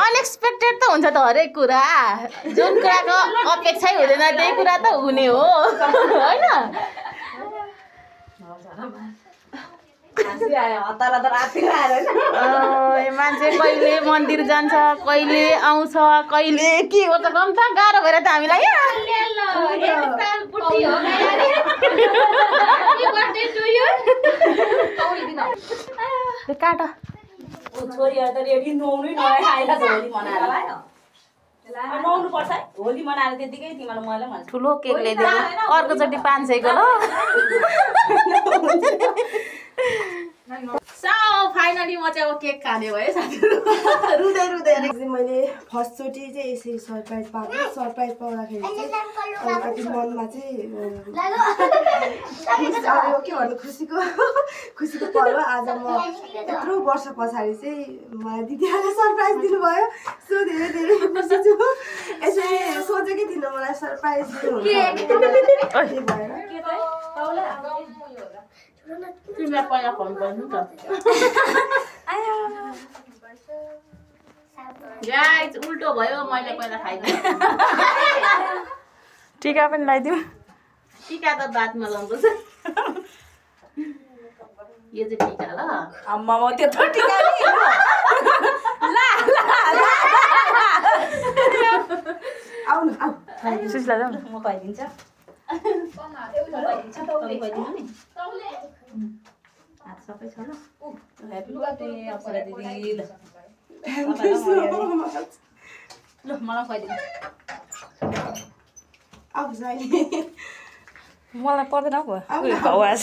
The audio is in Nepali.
अनएक्सपेक्टेड त हुन्छ त हरेक कुरा जुन कुराको अपेक्षै हुँदैन त्यही कुरा त हुने हो हैन मान्छे कहिले मन्दिर जान्छ कहिले आउँछ कहिले के हो त गम त गाह्रो भएर त हामीलाई काट छोरीहरु त रेडी नुहाउनै नआइला होली मनाएर भयो नुहाउनु पर्छ होली मनाएर त्यतिकै तिमीलाई मलाई भन्छ ठुलो केक ल्याइदिनु अर्कोचोटि 500 को ल सो फाइनली म चाहिँ अब केक खाने भयो साथीहरु रुदै रुदै मैले फर्स्ट चोटि चाहिँ यसरी सरप्राइज पाएको सरप्राइज पाउँदाखेरि चाहिँ अलिकति मनमा चाहिँ के भन्नु खुसीको पल हो आज म यत्रो वर्ष पछाडि चाहिँ मलाई दिदीहरूले सरप्राइज दिनुभयो सो धेरै धेरै खुसी छु यसरी सोचेकै थिइनँ मलाई सरप्राइज दिनुहुन्छ तिमीलाई पहिला फोन गर्नु त गाइस उल्टो भयो मैले पहिला खाइदिएँ टीका पनि लगाइदिउँ टीका त बादमा लाउँछ यो चाहिँ टीका ल अम्मा म त्यत्रो टीका नि आउनु आउ सुस्ला जाऊ म खुवाइदिन्छ सबै छ ल ह्यापी बर्थडे अप्सरा दिदी ल मलाई खुवाइदिनु आउ जाई मलाई पर्दैन हौ आवाज